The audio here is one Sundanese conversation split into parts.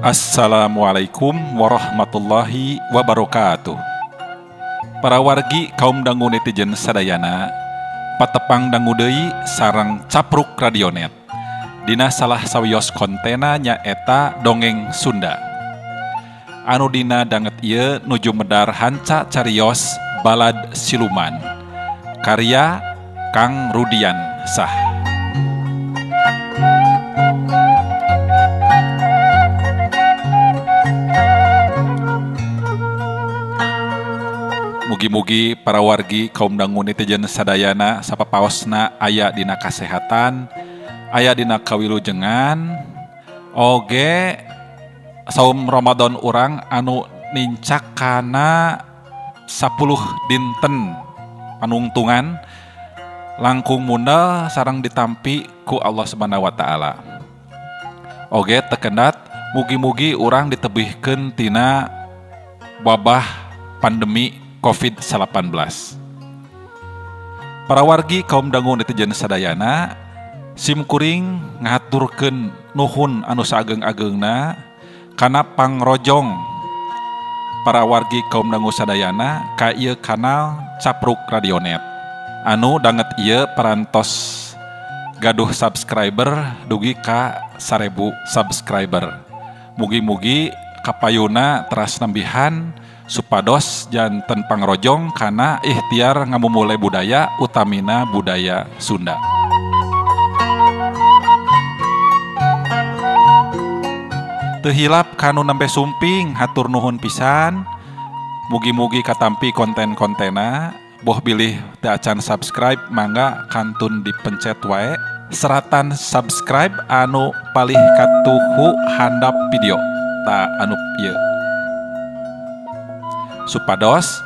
Assalamualaikum warahmatullahi wabarakatuh. Para wargi kaum dangu netizen sadayana, patepang dangu deui sareng Capruk Radionet. Dina salah sawios kontena nyaeta dongeng Sunda. Anu dina danget ieu nuju medar hanca carios Balad Siluman. Karya Kang Rudian Sah. Mugi-mugi para wargi kaum dangu netizen sadayana sapapaosna aya dina kasehatan, aya dina kawilujengan, oge saum Ramadan urang anu nincak kana 10 dinten panungtungan langkung mundal sareng ditampi ku Allah Subhanahu wa taala. Oge tekendat mugi-mugi urang ditebihkeun tina wabah pandemi COVID-19. Para wargi kaum dangu netizen sadayana, sim kuring ngahaturkeun nuhun anu saageng-agengna kana pangrojong para wargi kaum dangu sadayana ka ieu kanal Capruk Radionet. Anu danget ieu parantos gaduh subscriber dugi ka 1000 subscriber. Mugi-mugi kapayuna teras nambihan supados janten pangrojong kana ikhtiar ngamumule budaya utamina budaya Sunda. Teu hilap kanu nembe sumping hatur nuhun pisan. Mugi-mugi katampi konten-kontena, boh bilih teu acan subscribe mangga kantun dipencet wae seratan subscribe anu palih katuhu handap video ta anu ieu. Supados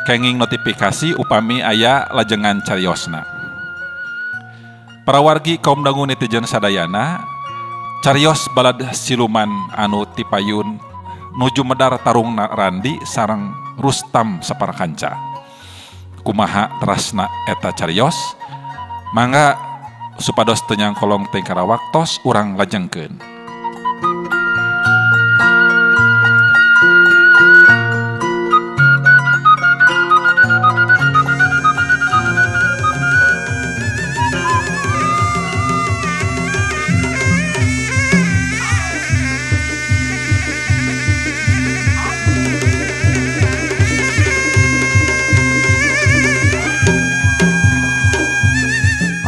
kenging notifikasi upami aya lajengan cariosna. Para wargi kaum dangu netizen sadayana, carios Balad Siluman anu tipayun nuju medar tarung Randi sareng Rustam saparakanca. Kumaha terasna eta carios? Mangga supados teu nyangkolong teh kana waktos urang lajengkeun.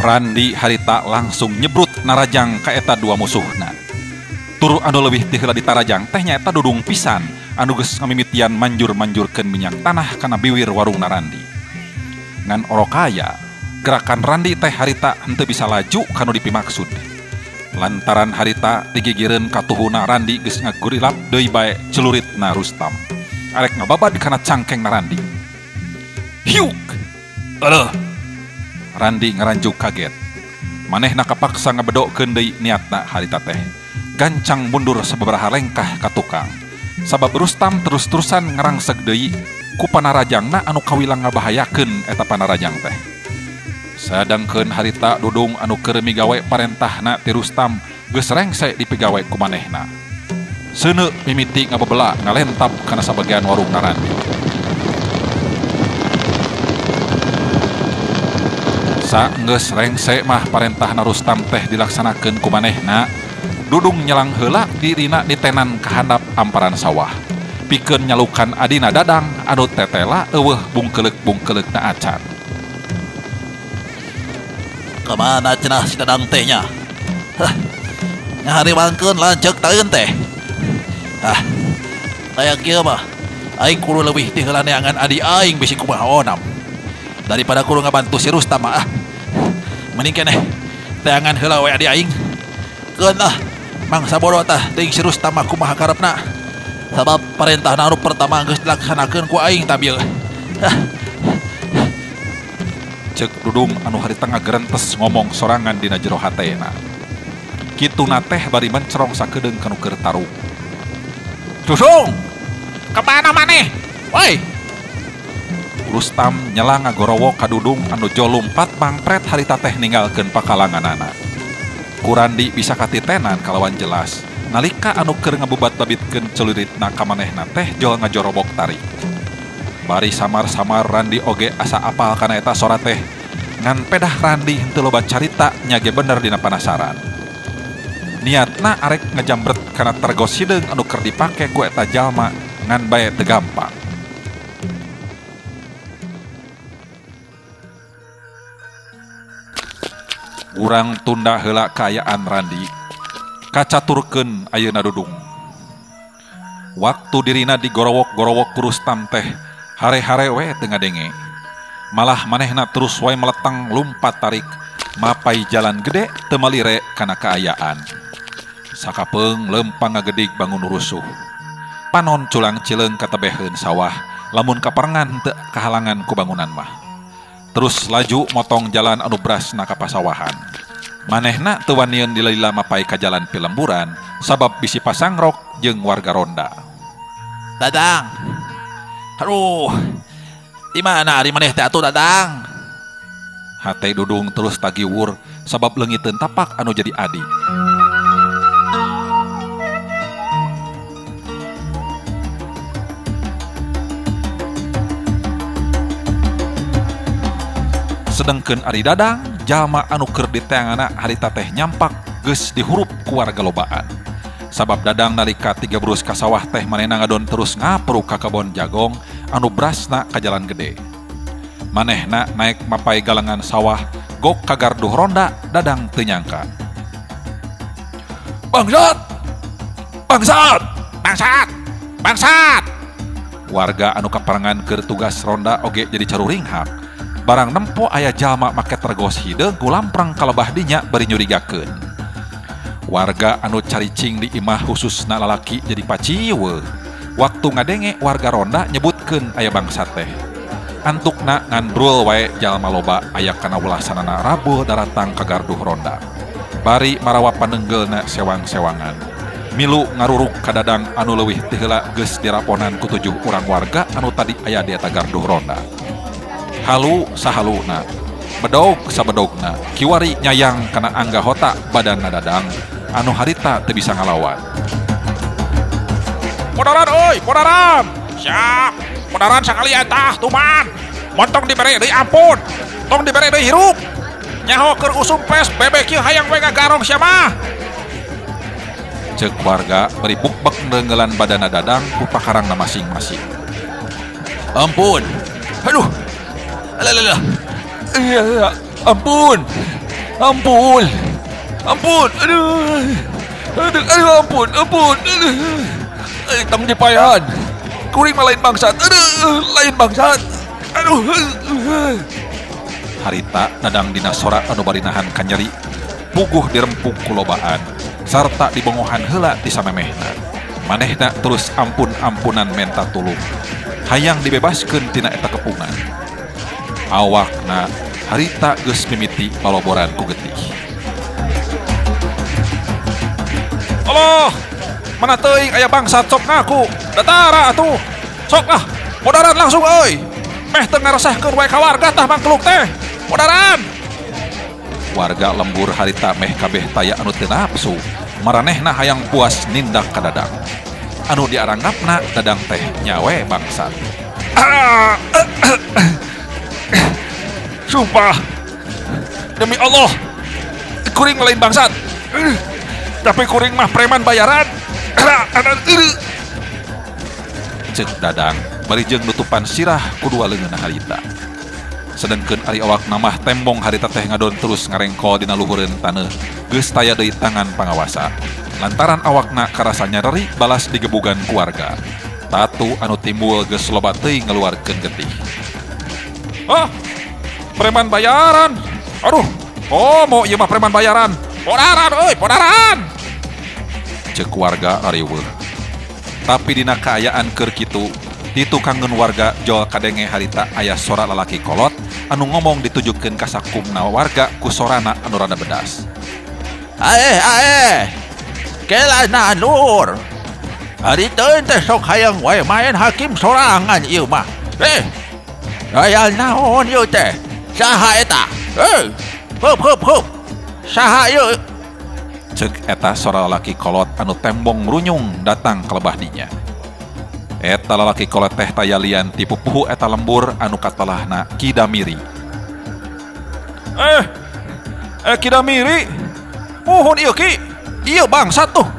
Randi harita langsung nyebrut narajang ka eta dua musuhna. Tur anu leuwih ti heula ditarajang teh nyaeta Dudung pisan anu geus ngamimitian manjur-manjurkeun minyak tanah kana biwir warungna Randi. Ngan orokaya, gerakan Randi teh harita henteu bisa laju kanu dipimaksud. Lantaran harita digigireun katuhuna Randi geus ngagurilap deui bae celuritna Rustam. Arek ngababad kana cangkengna Randi. Hiuk! Aleuh! Randi ngaranjuk kaget. Manehna kapaksa ngabedokkeun deui niatna harita teh. Gancang mundur sababaraha lengkah ka tukang. Sabab Rustam terus-terusan ngarangseg deui ku panarajangna anu kawilang ngabahayakeun eta panarajang teh. Sadangkeun harita Dudung anu keur migawe parentahna ti Rustam geus rengse dipigawe ku manehna. Seuneu mimiti ngabebela ngalentap kana sabagian warungna Randi. Saenggeus rengse mah parentahna Rustam teh dilaksanakeun ku manehna. Dudung nyelang heula dirina ditenan kahandap amparan sawah. Pikeun nyalukan adina Dadang anu tetela eueuh bungkeleuk-bungkeleukna acan. Kamana cenah si Dadang teh nya? Hah, ngahariwangkeun lanceuk taeun teh. Ah, kaya kieu mah aing kudu leuwih ti heula neangan adi aing bisi kumaha onam. Daripada kudu ngabantu si Rustam ah. Mending keneh teangan heula we adi aing. Keun lah mangsa bodoh tah teuing si Rustam mah kumaha karepna. Sabab parentahna anu pertama geus dilaksanakeun ku aing tabil. Hah. Ceuk Dudung anu harita ngagerentes ngomong sorangan dina jero hatena. Kituna teh bari mencerong sakedeung kanu keur tarung. Dudung, kemana maneh? Woi. Rustam nyelang ngagorowo ka Dudung anu jolumpat mangpret harita teh ninggalkeun pakalanganana. Ku Randi bisa katitenan kalawan jelas. Nalika anu keur ngabebat-babitkeun celuritna ka manehna teh jol ngajorobok tarik. Bari samar-samar Randi oge asa apal kana eta sora teh. Ngan pedah Randi henteu loba carita nya ge bener dina panasaran. Niatna arek ngajambret kana tergos hideung anu keur dipake ku eta jalma ngan bae teu gampang. Urang tunda heula kaayaan Randi kacaturkeun ayeuna Dudung. Waktu dirina digorowok-gorowok ku Rustam teh hare-hare we teu ngadenge. Malah manehna terus wae meletang lumpat tarik mapai jalan gede teu malire kana kaayaan. Sakapeung lempang ngagedig bangun rusuh. Panon culang cileung katebeheun sawah lamun kaparengan teu kahalangan ku bangunan mah. Terus laju motong jalan anu brasna ka pasawahan. Manehna teu wanieun dilila mapai ka jalan pilemburan sabab bisi pasangrok jeung warga ronda. Dadang. Aduh. Di mana ari maneh teh atuh Dadang? Hate Dudung terus tagiwur sabab leungiteun tapak anu jadi adi. Sedengkeun ari Dadang, jalma anu keur diteanganna harita teh nyampak geus dihurup ku warga lobaan. Sabab Dadang nalika tiga brus ka sawah teh manehna ngadon terus ngapruk ka kebon jagong anu brasna ka jalan gede. Manehna naik mapai galengan sawah gok ka garduh ronda Dadang teu nyangka. Bangsat! Bangsat! Bangsat! Bangsat! Warga anu kaparengan keur tugas ronda oge jadi caruringhak. Barang nempo aya jalma make tergos hideung gulamprang kalebah dinya bari nyurigakeun. Warga anu caricing di imah khususna lalaki jadi paciweuh. Waktu ngadenge warga ronda nyebutkeun aya bangsat teh. Antukna nganbrul wae jalma loba aya kana welasanana rabul daratang ka garduh ronda. Bari marawa panenggeulna sewang-sewangan. Milu ngaruruk ka Dadang anu leuwih ti heula geus diraponan ku 7 urang warga anu tadi aya di eta garduh ronda. Halu sahaluna, bedog sabedogna, kiwari nyayang kana angga hota badanna Dadang anu harita teu bisa ngalawan. Podaran euy, podaran. Siap. Podaran sakali tah tuman. Montong dibere deui ampun. Tong dibere deui hirup. Nyaho keur usum pes bebek ieu hayang we ngagarong sia mah. Ceuk warga bari bukbek neunggelan badanna Dadang ku pakarangna masing-masing. Ampun. Aduh. Alah. Iya, ampun. Ampun. Ampun. Aduh. Aduh, aduh, ampun, ampun. Aduh. Tong dipayan. Kuring mah lain bangsat. Aduh, lain bangsat. Aduh. Harita Dadang dina sora anu bari nahan kanyeri. Puguh dirempung ku lobaan sarta dibongohan heula ti samemehna. Manehna terus ampun-ampunan menta tulung. Hayang dibebaskeun tina eta kepungan. Awakna harita geus mimiti paloboran ku getih. Allah, mana teuing aya bangsat sok ngaku. Datara atuh. Sok ah, modaran langsung euy. Meh teu ngaresahkeun wae ka warga tah mangkeluk teh. Modaran. Warga lembur harita meh kabeh taya anu teu nafsu. Maranehna hayang puas nindak ka Dadang. Anu diaranggapna Dadang teh nyawe bangsat. Sumpah, demi Allah, kuring lain bangsat. Tapi kuring mah preman bayaran. Ceuk Dadang bari jeung nutupan sirah ku dua leungeunna harita. Sedengkeun ari awak namah tembong harita teh ngadon terus ngarengkol dina luhureun taneuh geus taya deui tangan pangawasa. Lantaran awakna karasa nyareri balas digebugan ku warga. Tatu anu timbul geus loba teuing ngaluarkeun getih. Oh, preman bayaran. Aduh, oh mau ieu mah preman bayaran. Podaran euy, podaran. Ceuk warga ariweuh. Tapi dina kaayaan keur kitu, ditukangeun warga jol kadenge harita aya sora lalaki kolot anu ngomong ditujukeun ka sakumna warga ku sorana anu rada bedas. Aeh, aeh. Kela Nur. Ari teuing teh sok hayang wae main hakim sorangan ieu mah. Aya naon ieu teh? Saha eta? Hup hup hup. Saha ieu? Cek eta sora lalaki kolot anu tembong runyung datang ka lebah dinya. Eta lalaki kolot teh taya lian ti pupuhu eta lembur anu katalahna Ki Damiri. Ki Damiri, muhun ieu Ki, ieu bangsat tuh.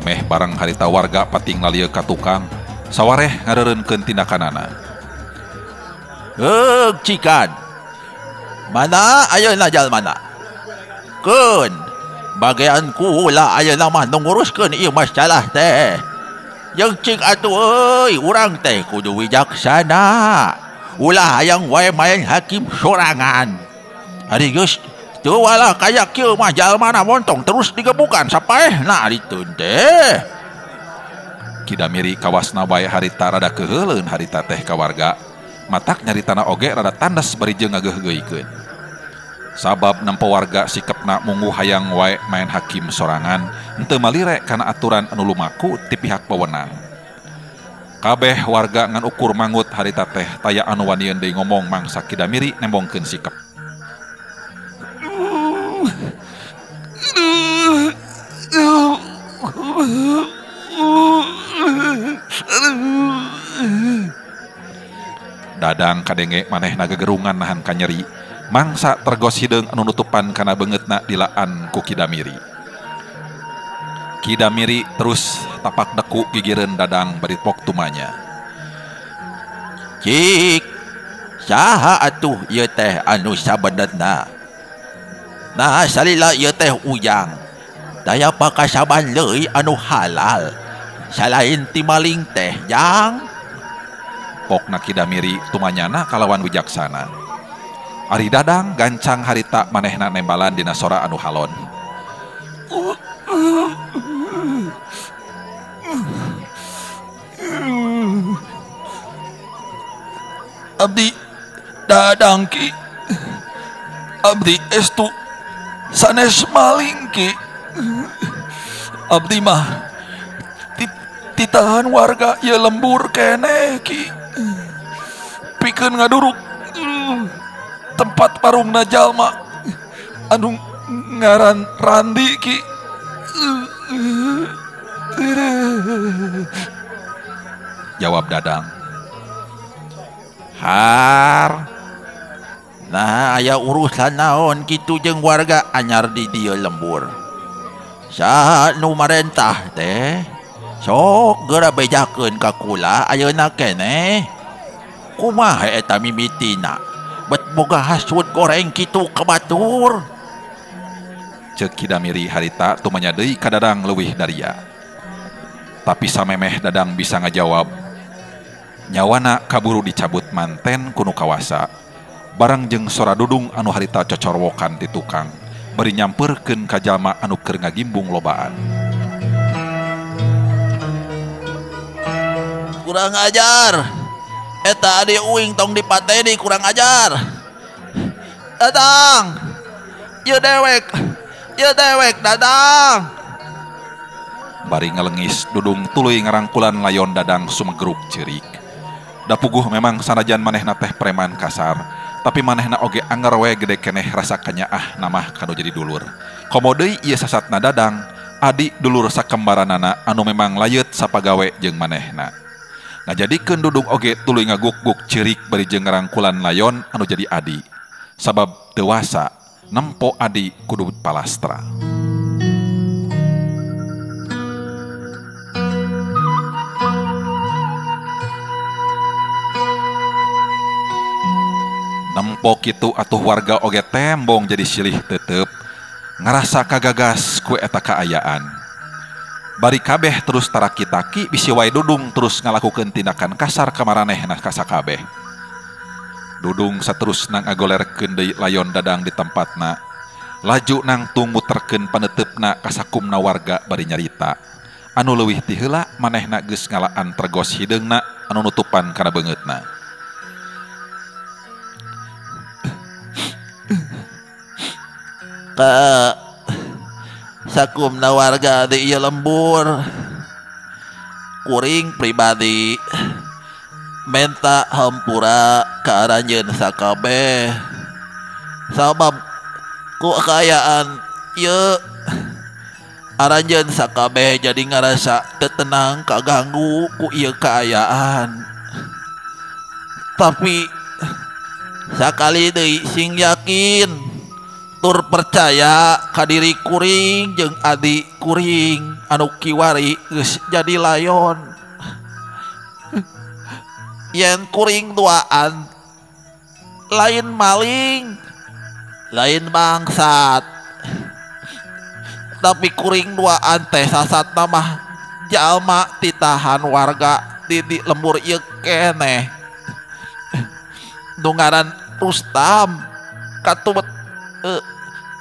Meh bareng harita warga pating lalieu ka tukang, sawareh ngareureunkeun tindakanana. Heug cikan. Mana ayeuna jalmana? Keun, bagian kula ayeuna mah nu nguruskeun ieu masalah teh. Jeung cik atuh euy, urang teh kudu wijaksana. Ulah hayang wae main hakim sorangan. Ari geus teu walah kaya kieu mah jalmana montong terus digebukan sapaehna diteun teh. Ki Damiri kawasna wae harita rada keuheuleun harita teh ka warga. Matak nyaritana oge rada tandas bari jeung ngageuhgeuikeun. Sabab nempo warga sikepna munggu hayang wae main hakim sorangan henteu malire kana aturan anu lumaku ti pihak wewenang. Kabeh warga ngan ukur mangut harita teh taya anu wanieun deui ngomong mangsa Ki Damiri nembongkeun sikep. Dadang kadenge manehna gegerungan nahan kanyeri. Mangsa tergos hideung anu nutupan kana beungeutna dilaan ku Ki Damiri. Ki Damiri terus tapak deku gigireun Dadang bari pok tumanya. Cik, saha atuh ieu teh anu sabenerna? Nah, salila ieu teh ujang. Daya pakasaban leuy anu halal. Salain ti maling teh, jang. Pokna Ki Damiri tumanyana kalawan wijaksana. Ari Dadang gancang harita manehna nembalan dina sora anu halon. Abdi Dadang Ki, abdi estu sanes maling Ki. Abdi mah titahan warga ieu lembur keneh Ki. Pikeun ngaduruk tempat parungna jalma anu ngaran Randi Ki. Jawab Dadang. Har. Nah, aya urusan naon kitu jeung warga anyar di dieu lembur. Saha nu marentah teh? Sok geura bejakeun ka kula ayeuna keneh. Kumaha eta mimitina? Bet boga hasud goreng kitu ka batur. Ceuk Ki Damiri harita tumanya deui ka Dadang leuwih daria. Tapi samemeh Dadang bisa ngajawab, nyawana kaburu dicabut manten ku nu kawasa. Barang jeung sora Dudung anu harita cocorwokan ti tukang, bari nyampeurkeun ka jalma anu keur ngagimbung lobaan. Kurang ajar. Eta adi uing tong dipateni kurang ajar. Dadang. Ieu dewek. Ieu dewek Dadang. Bari ngalengis Dudung tuluy ngarangkulan layon Dadang sumegruk ceurik. Da puguh memang sanajan manehna teh preman kasar, tapi manehna oge anger we gede keneh rasa kanyaah namah kanu jadi dulur. Komo deui ieu sasatna Dadang, adi dulur sakembaranana anu memang layeut sapagawe jeung manehna. Ngajadikeun Dudung oge tuluy ngaguk-guk ceurik bari jeung ngarangkulan layon anu jadi adi. Sabab dewasa nempo adi kudu palastra. Nempo kitu atuh warga oge tembong jadi silih tetep ngarasa kagagas ku eta kaayaan. Bari kabeh terus taraki-taki bisi wae Dudung terus ngalakukeun tindakan kasar ka maranehna ka sakabeh. Dudung saterusna ngagolerkeun deui layon Dadang di tempatna. Laju nangtung muterkeun paneuteup-na ka sakumna warga bari nyarita. Anu leuwih ti heula manehna geus ngalaan tergos hideungna anu nutupan kana beungeutna. Ka sakumna warga di ieu lembur, kuring pribadi menta hampura ka aranjeun sakabeh. Sabab ku kaayaan ieu Aranjeun sakabeh jadi ngarasa teu tenang kaganggu ku ieu kaayaan. Tapi sakali deui sing yakin tur percaya ka diri kuring jeung adi kuring anu kiwari geus jadi layon. Yen kuring duaan lain maling, lain bangsat. Tapi kuring duaan teh sasatna mah jalma titahan warga di lembur ieu keneh. Nu ngaran Rustam katut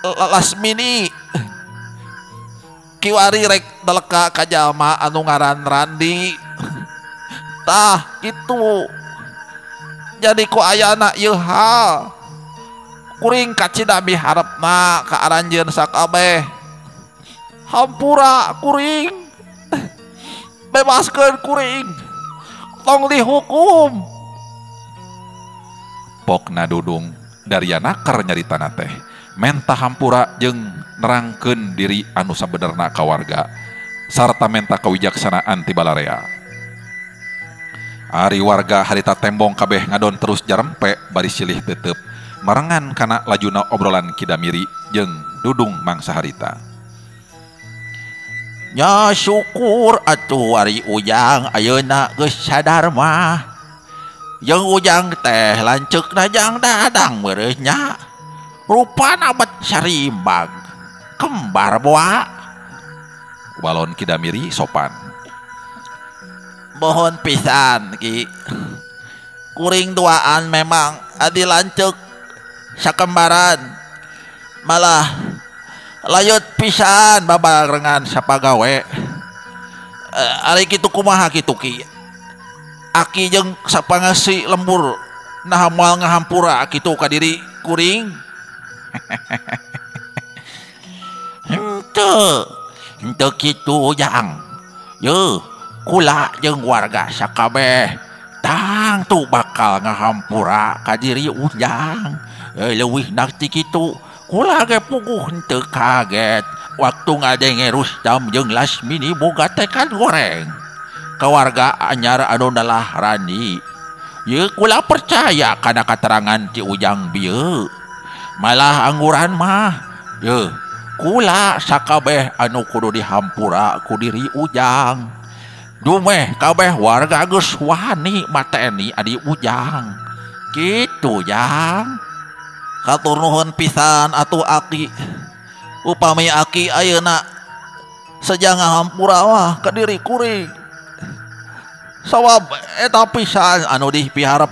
Lasmini kiwari rek deleka ka jalma anu ngaran Randi. Tah kitu. Jadi ku ayana ieu hal kuring kacida miharepna ka aranjeun sakabeh. Hampura kuring, bebaskeun kuring, tong dihukum. Pokna Dudung daria naker nyaritana teh menta hampura jeung nerangkeun diri anu sabenerna ka warga sarta menta kawijaksanaan ti balarea. Ari warga harita tembong kabeh ngadon terus jarempe bari silih tetep marengan kana lajuna obrolan Ki Damiri jeung Dudung mangsa harita. Nya syukur atuh wari Ujang ayeuna geus sadar mah. Jeung Ujang teh lanceukna jang Dadang meureun nya. Rupana bet sarimbag kembar boa. Walon Ki Damiri sopan. Mohon pisan Ki. Kuring duaan memang adi lanceuk sakembaran. Malah layut pisan babarengan sapagawe. Ari kitu kumaha kitu Ki? Aki jeung sapangasi lembur nah moal ngahampura kitu ka diri kuring. Henteu, henteu kitu Ujang. Yeuh, kula jeung warga sakabeh tangtu bakal ngahampura ka diri Ujang. Leuwih ti kitu kula ge puguh henteu kaget waktu ngadenge Rustam jeung Lasmini boga tekad goreng ka warga anyar anu dalah Randi. Yeuh kula percaya kana katerangan ti Ujang bieu. Malah angguran mah yeuh kula sakabeh anu kudu dihampura ku diri Ujang. Dumeh kabeh warga geus wani mateni adi Ujang. Kitu Jang. Katur nuhun pisan atuh aki. Upami aki ayeuna seja ngahampura mah ka diri kuring. Sawab eta pisan anu dipiharep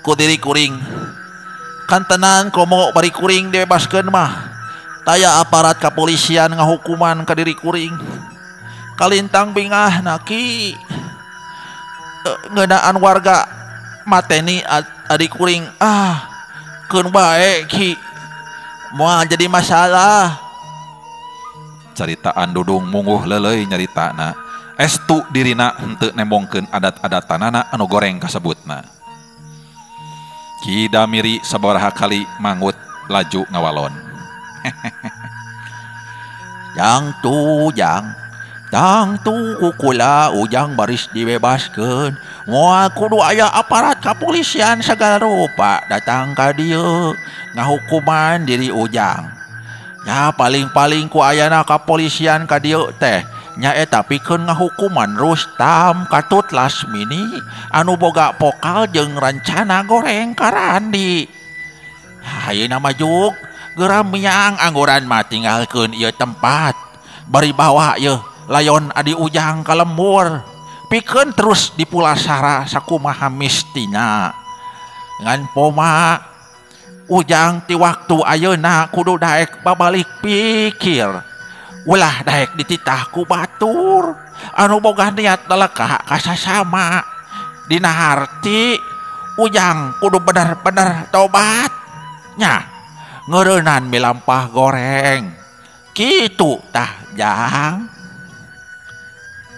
ku diri kuring. Kantenan komo bari kuring dibebaskeun mah. Taya aparat kepolisian ngahukuman ka diri kuring. Kalintang bingah naki ngeunaan warga mateni adi kuring. Ah, keun bae Ki. Moal jadi masalah. Caritaan Dudung mungguh leuleuy nyaritana. Estu dirina henteu nembongkeun adat-adatanana anu goreng kasebutna. Ki Damiri sabaraha kali mangut laju ngawalon. Jang tu jang, jang tu kukula Ujang baris dibebaskeun. Moal kudu aya aparat kepolisian segala rupa datang ka dieu ngahukuman diri Ujang. Ya paling-paling ku ayana kapolisian ka dieu teh nyaeta pikeun ngahukuman Rustam katut Lasmini anu boga pokal jeung rencana goreng ka Randi. Ayeuna mah juk geura miang angguran mah tinggalkeun ieu tempat. Bari bawa ieu layon adi Ujang ka lembur. Pikeun terus dipulasara sakumaha mistina. Ngan poma Ujang ti waktu ayeuna kudu daek babalik pikir. Ulah daek dititah ku batur anu boga niat daleka ka sasama. Dina harti Ujang kudu bener-bener tobat nya ngeureunnan milampah goreng. Kitu tah Jang.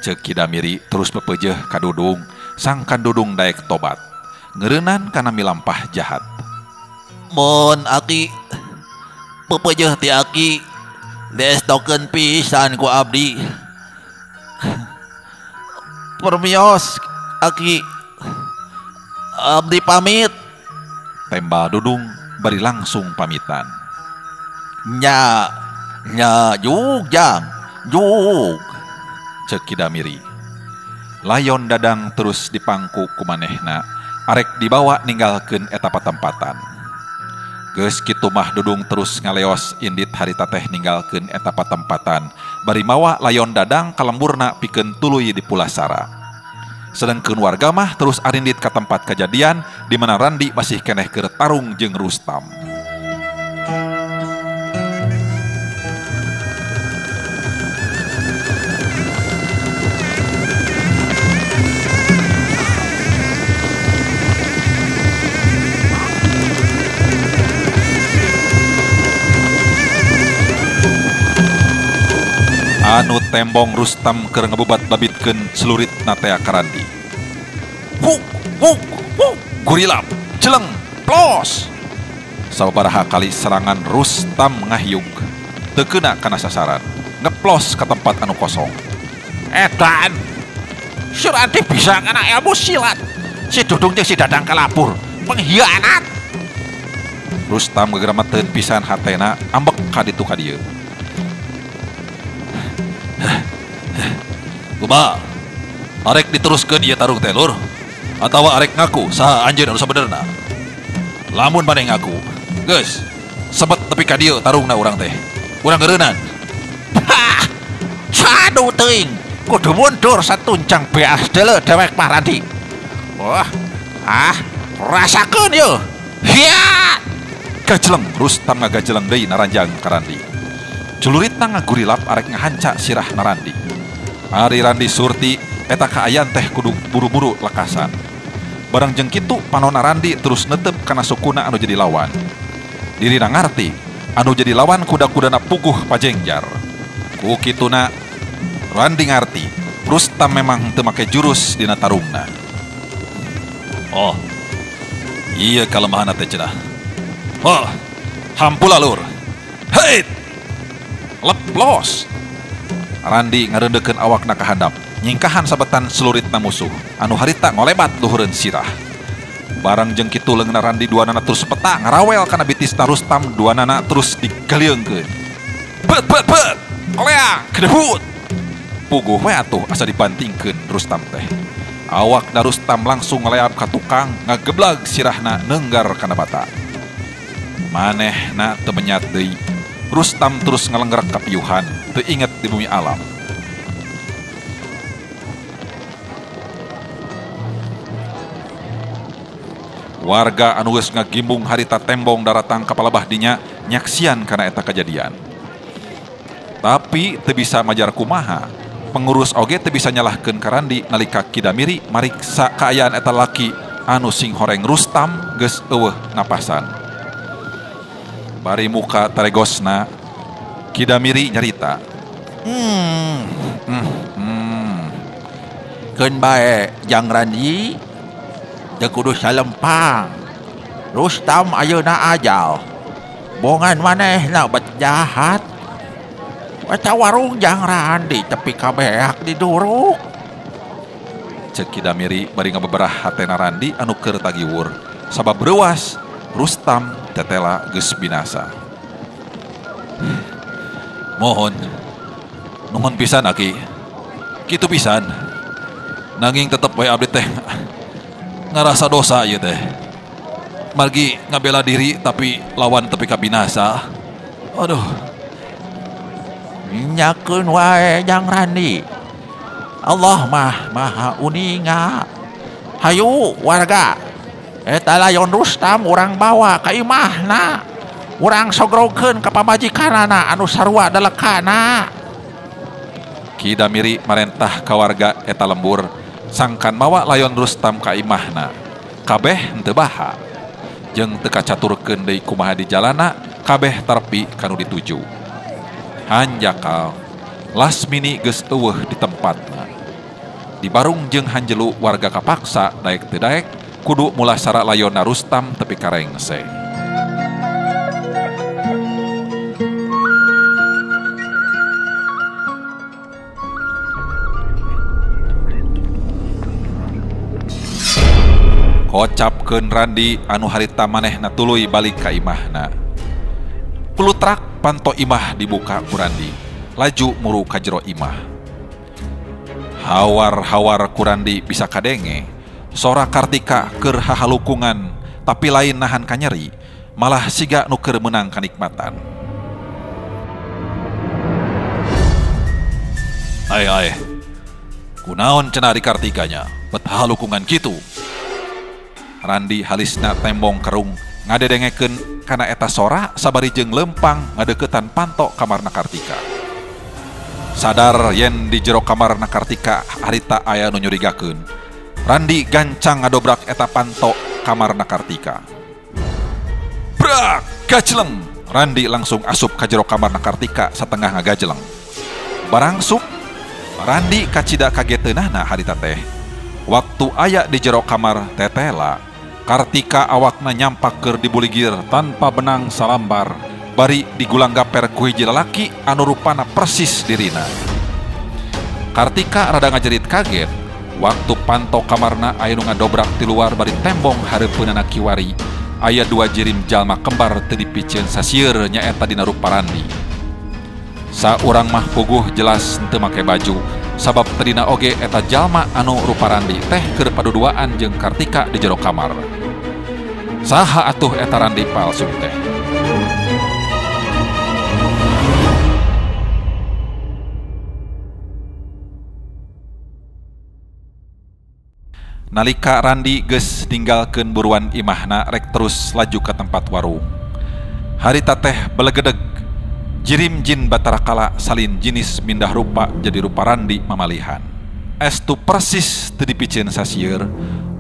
Ceuk Ki Damiri terus pepeujeuh ka Dudung sangkan Dudung daek tobat ngeureunnan kana milampah jahat. Mun aki pepeujeuh ti aki Destokeun pisan ku abdi. Permios aki, abdi pamit. Tembal Dudung bari langsung pamitan. Nya, nya jug jang, jug. Ceuk Ki Damiri. Layon Dadang terus dipangku ku manehna, arek dibawa ninggalkeun eta patempatan. Geus kitu mah Dudung terus ngaleos indit harita teh ninggalkeun eta patempatan, bari mawa Layon Dadang ka lemburna pikeun tuluy dipulasara. Sedengkeun warga mah terus arindit ka tempat kejadian di mana Randi masih keneh keur tarung jeung Rustam. Anu tembong Rustam keur ngebubat-babitkeun celurit natea ka Randi. Huk huk huk gurilap celeng plos. Sababaraha kali serangan Rustam ngahyug teu keuna kana sasaran, ngeplos ka tempat anu kosong. Edan, si Randi bisa kana ilmu silat. Si Dudung jeung si Dadang kalabur, pengkhianat. Rustam gegeremeteun pisan hatena, ambek ka ditu ka dieu. Kumaha? Arek diteruskeun ieu tarung teh lur? Atawa arek ngaku saha anjeun anu sabenerna? Lamun maneh ngaku, geus sebet tepi ka dieu tarungna urang teh. Urang geureunan. Hah! Sadu teuing, kudu mundur satuncang beas deuleu dewek mah Randi. Wah, ah, rasakeun yeuh. Hiya! Gajeleng Rustam ngagajeleng deui naranjang ka Randi. Culuritna ngagurilap arek ngahanca sirah na Randi. Ari Randi Surti eta kaayaan teh kudu buru-buru lekasan. Barang jeung kitu panona Randi terus netep kana sukuna anu jadi lawan. Dirina ngarti anu jadi lawan kuda-kudana puguh pajengjar. Ku kituna Randi ngarti Rustam memang teu make jurus dina tarungna. Oh, iya kalemahanna teh cenah. Oh, hampura lur. Hei! Leplos. Randi ngareundekeun awakna ka handap, nyingkahan sabetan seluritna musuh anu harita ngolebat luhureun sirah. Barang jeung kitu leungeunna Randi duanana terus peta ngarawel kana bitisna Rustam, duanana terus digalieungkeun. Bet bet bet. Koleang kedebut. Puguh we atuh asa dibantingkeun Rustam teh. Awakna Rustam langsung ngaleap ka tukang, ngageblag sirahna neunggar kana bata. Manehna teu menyat deui. Rustam terus ngalenggerak ka piuhan, teu inget di bumi alam. Warga anu geus ngagimbung harita tembong daratang ka palebah dinya nyaksian kana eta kajadian. Tapi teu bisa majar kumaha, pengurus oge teu bisa nyalahkeun ka Randi nalika Ki Damiri mariksa kaayaan eta laki anu sing horeng Rustam geus eueuh napasan. Bari muka taregosna Ki Damiri nyarita. Keun bae jang Randi teu kudu salempang. Rustam ayeuna ajal. Bongan manehna bet jahat. Eta warung jang Randi tepi ka beak diduruk. Ceuk Ki Damiri bari ngabeberah hatena Randi anu keur tagiwur. Sabab reuas Rustam tetela geus binasa. Mohon nuhun pisan aki. Kitu pisan. Nanging tetep we abdi teh ngarasa dosa ieu teh. Margi ngabela diri tapi lawan tepi ka binasa. Aduh. Nyakeun wae jang Randi. Allah mah maha uninga. Hayu warga. Eta layon Rustam urang bawa ka imahna. Urang sogrogkeun ka pamajikanana anu sarua dalekana. Ki Damiri marentah ka warga eta lembur sangkan mawa layon Rustam ka imahna. Kabeh henteu baha. Jeung teu kacaturkeun deui kumaha di jalana, kabeh tarpi kanu dituju. Hanjakal Lasmini geus eueuh di tempatna. Di barung jeung hanjelu warga kapaksa daek teu daek kudu mulasara layonna Rustam tepi ka rengse. Kocapkeun Randi anu harita manehna tuluy balik ka imahna. Kulutrak panto imah dibuka ku Randi, laju muru ka jero imah. Hawar-hawar ku Randi bisa kadenge, sora Kartika keur hahalukungan tapi lain nahan kanyeri, malah siga nu keur meunang kanikmatan. Ai ai. Kunaon cenah ari Kartikanya, bet hahalukungan kitu. Randi halisna tembong kerung ngadedengekeun kana eta sora sabari jeung lempang ngadeukeutan panto kamarna Kartika. Sadar yen di jero kamarna Kartika harita aya nu nyurigakeun. Randi gancang ngadobrak eta panto kamarna Kartika. Brak, gajleng. Randi langsung asup ka jero kamarna Kartika satengah ngagajleng. Barangsuk Randi kacida kageteunana harita teh. Waktu aya di jero kamar tetela, Kartika awakna nyampak keur dibuligir tanpa benang salambar, bari digulang gaper ku hiji lalaki anu rupana persis dirina. Kartika rada ngajerit kaget, waktu panto kamarna aya nu ngadobrak ti luar bari tembong hareupeunana kiwari, aya dua jirim jalma kembar teu dipiceun sasieur nyaeta dina rupa Randi. Saurang mah puguh jelas teu make baju, sabab tadina oge eta jalma anu rupa Randi teh keur paduduaan jeung Kartika di jero kamar. Saha atuh eta Randi palsu teh? Nalika Randi geus ninggalkeun buruan imahna rek terus laju ka tempat warung. Harita teh belegedeg, jirim jin Batara Kala salin jinis mindah rupa jadi rupa Randi mamalihan. Estu persis teu dipiceun sasieur,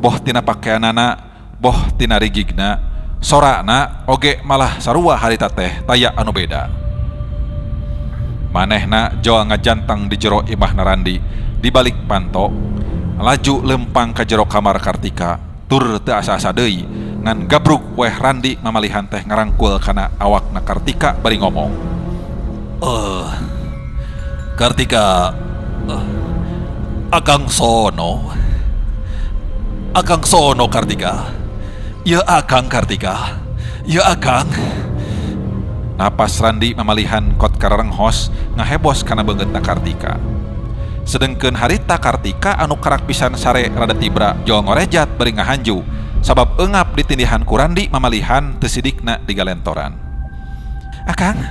boh tina pakeanana, boh tina rigigna, sorana oge malah sarua harita teh taya anu beda. Manehna jol ngajantang di jero imahna Randi di balik panto, laju lempang ka jero kamar Kartika, tur teu asa-asa deui ngan gabruk weh Randi mamalihan teh ngarangkul kana awakna Kartika bari ngomong. Kartika, Akang sono. Akang sono Kartika. Ya Akang Kartika. Ya Akang. Napas Randi mamalihan kot kararenghos ngahebos kana beungeutna Kartika. Sedengkeun harita Kartika anu karak pisan sare rada tibra jol ngorejat bari ngahanju sabab eungap ditindihan ku Randi mamalihan teu sidikna digalentoran. Akang,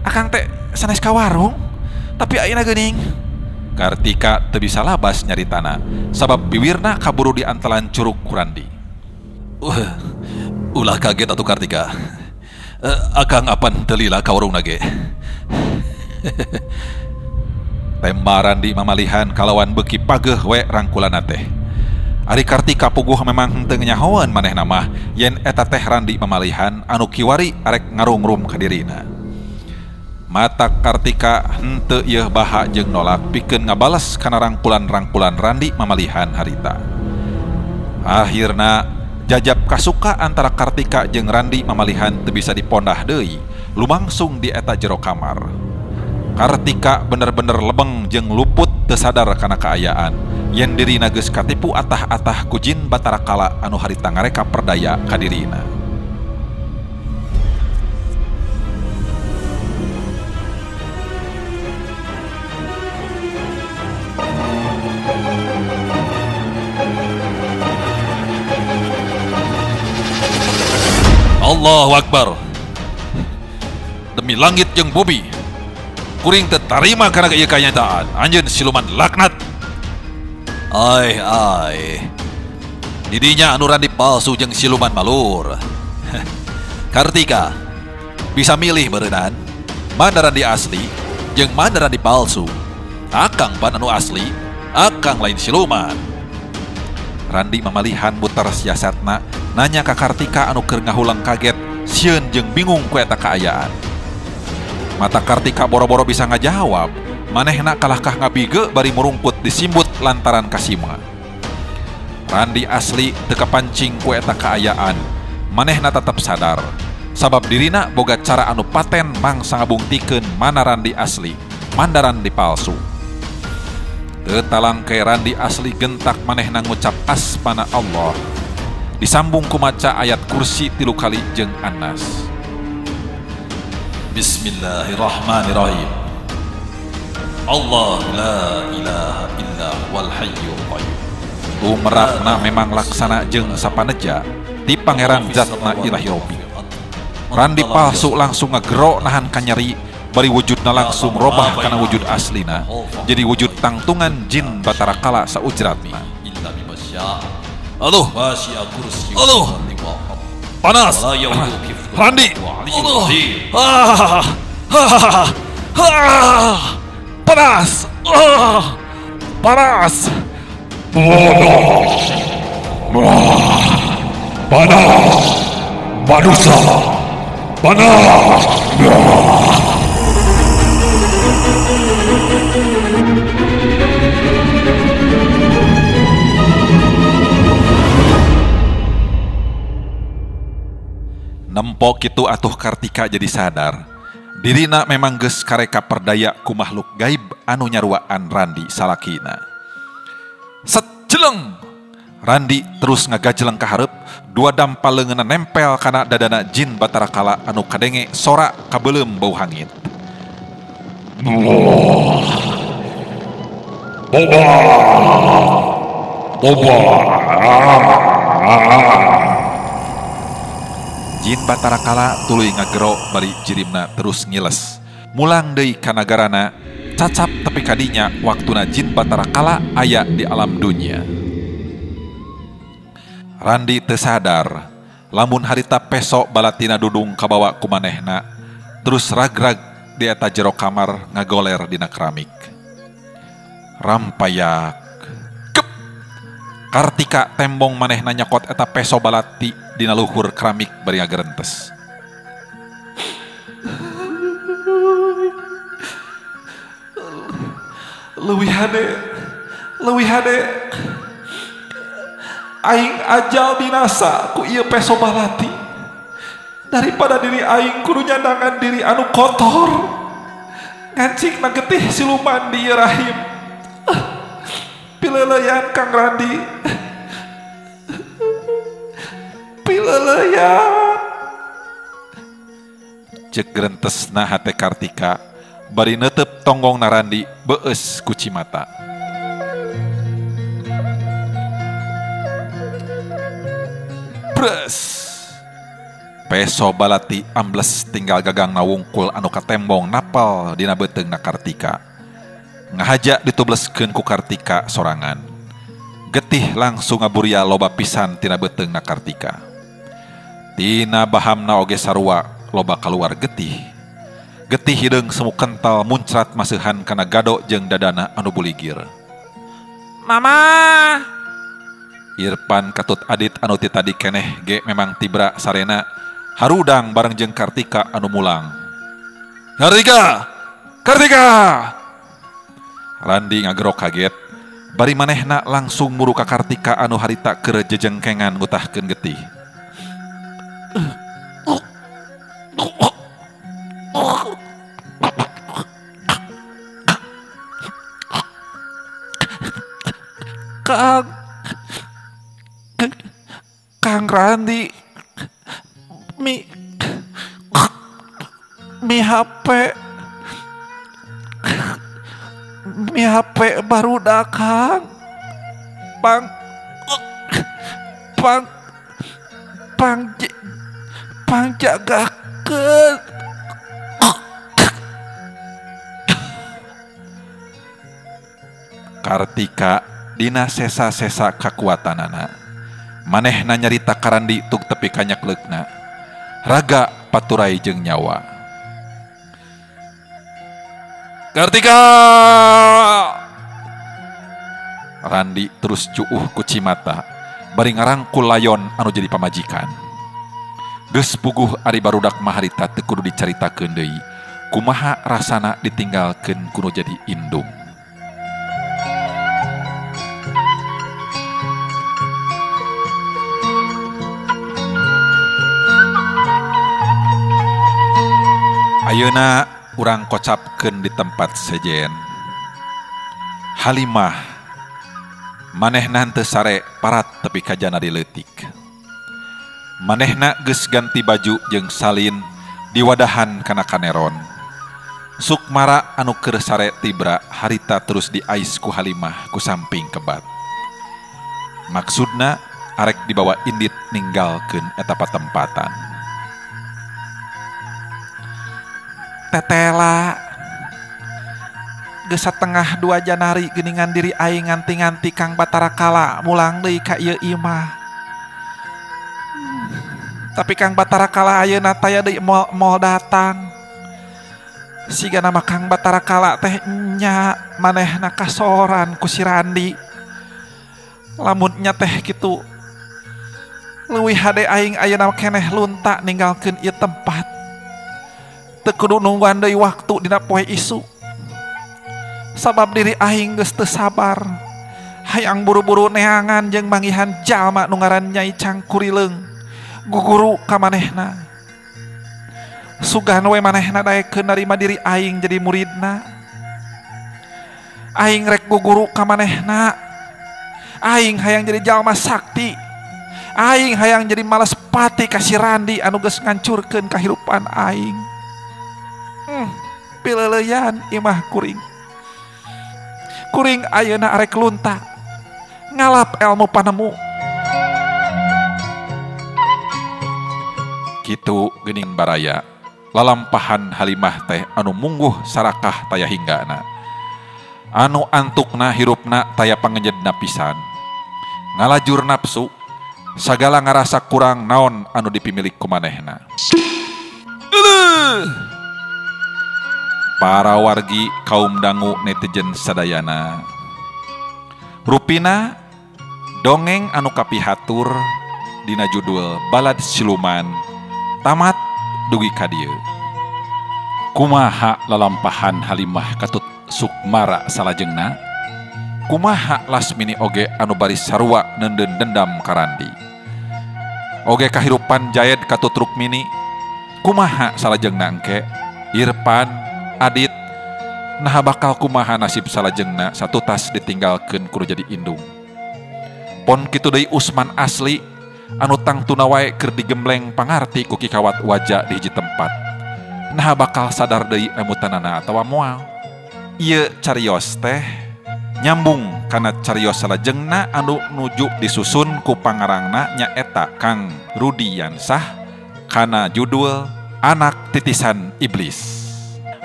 akang teh sanes ka warung, tapi ayeuna geuning. Kartika teu bisa labas nyaritana sabab biwirna kaburu diantalan curug ku Randi. Ulah kaget atuh Kartika. Akang apan teu lila ka warungna ge. Temba Randi mamalihan kalawan beuki pageuh we rangkulana teh. Ari Kartika puguh memang henteu nyahoan manehna mah yen eta teh Randi mamalihan anu kiwari arek ngarungrum ka dirina. Mata Kartika henteu yeuh baha jeung nolak pikeun ngabales kana rangkulan-rangkulan Randi mamalihan harita. Akhirna jajab kasuka antara Kartika jeung Randi mamalihan teu bisa dipondah deui, lumangsung di eta jero kamar. Kartika bener-bener lebeng jeung luput teu sadar kana kaayaan yen dirina geus katipu atah-atah ku jin Batara Kala anu harita ngareka perdaya ka dirina. Allahu Akbar. Demi langit jeung bumi, kuring teu tarima kana ieu kanyataan. Anjeun siluman laknat. Ai ai. Didinya anu Randi palsu jeung siluman malur. Kartika bisa milih beureunan mana Randi asli jeung mana Randi palsu. Akang pan anu asli, akang lain siluman. Randi mamalihan muter siasatna nanya ka Kartika anu keur ngahulang kaget, sieun jeung bingung ku eta kaayaan. Mata Kartika boro-boro bisa ngajawab, manehna kalahkah ngabige bari murungkut disimbut lantaran kasima. Randi asli teu kapancing ku eta kaayaan, manehna tetep sadar sabab dirina boga cara anu paten mangsa ngabungtikeun mana Randi asli, mana Randi palsu. Teu talangke Randi asli gentak manehna ngucap asmana Allah. Disambung ku maca ayat kursi 3 kali jeung Anas. Bismillahirrahmanirrahim. Allah la ilaha illa huwal hayyul qayyum. Lumerapna memang laksana jeung sapaneja ti pangeran zatna ilahi robbi. Randi palsu langsung ngagero nahan kanyeri bari wujudna langsung robah kana wujud aslina jadi wujud tangtungan jin Batara Kala saujratna. Aduh, aduh, panas, Randi, aduh, panas, panas, panas, manusia, panas. Nempo kitu atuh Kartika jadi sadar dirina memang geus kareka perdaya ku makhluk gaib anu nyaruaan Randi salakina. Sejeleng Randi terus ngagajeleng ka hareup, dua dampal leungeunna nempel kana dadana jin Batara Kala anu kadenge sora kabeuleum bau hangit. Jin Batara Kala tuluy ngagero bari jirimna terus ngiles. Mulang deui ka nagarana, cacap tepi kadinya waktuna jin Batara Kala aya di alam dunia. Randi teu sadar lamun harita peso balatina dudung kabawa ku manehna, terus ragrag di eta jero kamar ngagoler dina keramik. Rampayak. Kep. Kartika tembong manehna nyokot eta peso balati dina luhur keramik bari ngagerentes. Leuwih hade, leuwih hade. Aing ajal binasa ku ieu peso balati daripada diri aing kudu nyandangan diri anu kotor ngancik na getih siluman di ieu rahim. Pileleyan Kang Randi, pileleyan. Cek gerentesna hate Kartika bari neuteup tonggong na Randi beus ku cimata. Pres. Peso balati ambles tinggal gagang na wungkul anu katembong napal dina beuteung na Kartika. Ngahaja ditubleskeun ku Kartika sorangan. Getih langsung ngaburia loba pisan tina beuteung na Kartika. Tina bahamna oge sarua loba kaluar getih. Getih hideung semu kental muncrat maseuhan kana gado jeung dadana anu buligir. Mama. Irpan katut Adit anu ti tadi keneh ge memang tibra sarena harudang bareng jeung Kartika anu mulang. Kartika! Kartika! Randi ngagero kaget, bari manehna langsung muru ka Kartika anu harita keur jejengkengan ngutahkeun getih. Kang Randi, mi HP baru dah Kang, pang pang pang pang jagakeun. Kartika dina sesa-sesa kakuatanana. Manehna nyarita ka Randi tuk tepi ka nyakleukna. Raga paturai jeung nyawa. Kartika! Randi terus cuuh ku cimata bari ngarangkul layon anu jadi pamajikan. Geus puguh ari barudak mah harita teu kudu dicaritakeun deui. Kumaha rasana ditinggalkeun kudu jadi indung. Ayeuna urang kocapkeun di tempat sejen. Halimah manehna henteu sare parat tepi ka jana dileutik. Manehna geus ganti baju jeung salin diwadahan kana kaneron. Sukmara anu keur sare tibra harita terus diais ku Halimah ku samping kebat. Maksudna arek dibawa indit ninggalkeun eta patempatan. Tetela geus satengah 2 janari geuningan diri aing nganti-nganti Kang Batara Kala mulang deui ka ieu imah. Tapi Kang Batara Kala ayeuna taya deui moal datang. Siga nama Kang Batara Kala teh nya manehna kasoran ku si Randi. Lamun nya teh kitu leuwih hade aing ayeuna keneh lunta ninggalkeun ieu tempat. Teu kudu nungguan deui waktu dina poe isuk. Sabab diri aing geus teu sabar. Hayang buru-buru neangan jeung manggihan jalma nu ngaran Nyai Cangkurileung. Guguru ka manehna. Sugan we manehna daekeun narima diri aing jadi muridna. Aing rek guguru ka manehna. Aing hayang jadi jalma sakti. Aing hayang jadi malas pati ka si Randi anu geus ngancurkeun kahirupan aing. Pileuleyan imah kuring. Kuring ayeuna arek lunta ngalap elmu panemu. Kitu geuning baraya lalampahan Halimah teh anu mungguh sarakah taya hinggana. Anu antukna hirupna taya pangejedna pisan. Ngalajur nafsu sagala ngarasa kurang naon anu dipimilik ku manehna. Para wargi kaum dangu netizen sadayana. Rupina dongeng anu kapihatur dina judul Balad Siluman tamat dugi ka dieu. Kumaha lalampahan Halimah katut Sukmara salajengna? Kumaha Lasmini oge anu baris sarua neundeun dendam ka Randi? Oge kahirupan Jaed katut Rukmini? Kumaha salajengna engke? Irfan, Adit, naha bakal kumaha nasib salajengna satutas ditinggalkeun kudu jadi indung. Pon kitu deui Usman asli anu tangtuna wae keur digembleng pangarti ku Ki Kawat Waja di hiji tempat. Naha bakal sadar deui emutanana atawa moal. Ieu carios teh nyambung kana carios salajengna anu nuju disusun ku pangarangna nyaeta Kang Rudi Yansah kana judul Anak Titisan Iblis.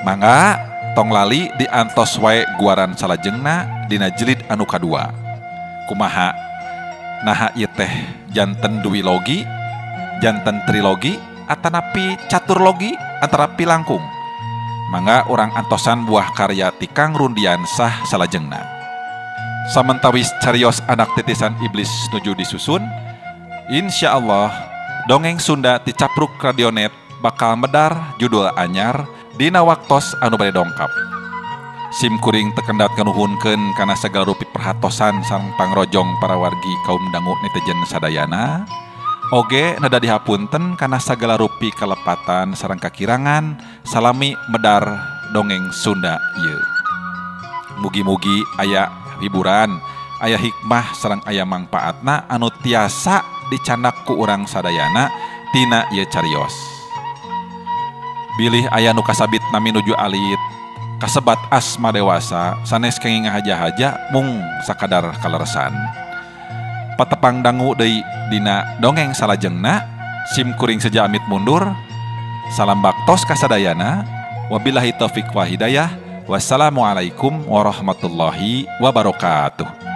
Mangga tong lali diantos wae guaran salajengna dina jilid anu kadua. Kumaha naha ieu teh janten duilogi, janten trilogi, atanapi caturlogi, atanapi langkung. Mangga urang antosan buah karya ti Kang Rundiansah salajengna. Samentawis carios Anak Titisan Iblis nuju disusun, insyaallah dongeng Sunda ti Capruk Radionet bakal medar judul anyar dina waktos anu bade dongkap. Sim kuring tekendat kanuhunkeun kana sagala rupi perhatosan sareng pangrojong para wargi kaum dangu netizen sadayana. Oge nada dihapunten kana sagala rupi kalepatan sareng kakirangan salami medar dongeng Sunda ieu. Mugi-mugi aya hiburan, aya hikmah sareng aya mangpaatna anu tiasa dicandak ku urang sadayana tina ieu carios. Bilih aya nu kasabit nami nuju alit kasebat asma dewasa sanes kenging ngahaja-haja mung sakadar kaleresan. Patepang dangu deui dina dongeng salajengna. Sim kuring seja amit mundur. Salam baktos kasadayana. Wabillahi taufik wa hidayah. Wassalamualaikum warahmatullahi wabarakatuh.